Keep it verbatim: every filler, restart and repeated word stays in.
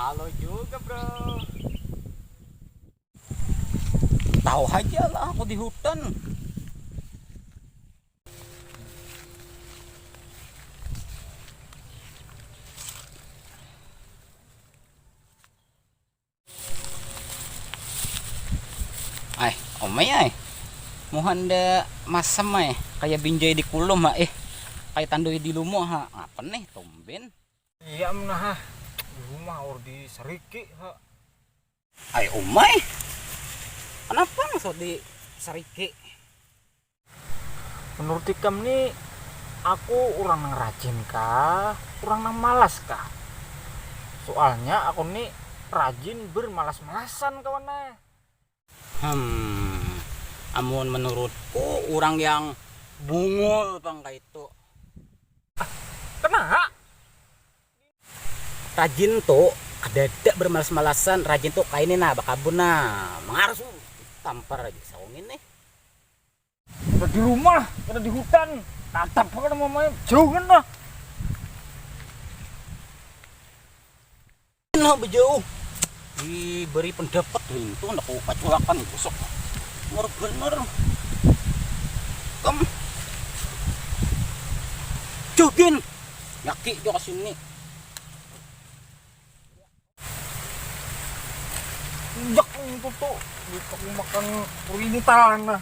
Halo juga, Bro. Tahu aja lah aku di hutan. Ay, omai ay. Muhanda masam ay, kaya binjai di kulum ha, eh. Kaya tandui di lumo ha. Apa nih, tumben? Iya, menaha. Di rumah or di sariki ha. Ay, omai. Kenapa maksud di sariki? Menurut ikam ni, aku urang nang rajin kah, urang nang malas kah? Soalnya aku ni rajin bermalas-malasan, kawan nah. Hmm, amun menurutku urang yang bungul pang kaitu. Kena? Rajin tu kadada bermalas-malasan, rajin tu kaini nah, bakabun nah, mangarus tampar aja saungin nih. Kada di rumah, kada di hutan, tatap kada mau main, jauhan lah. Nah, bejauh diberi pendapat itu, nak paculakan gosok. Bener-bener. Kam. Jogin. Nyaki jo ka sini. Injak itu tuh, aku makan kurintan nah.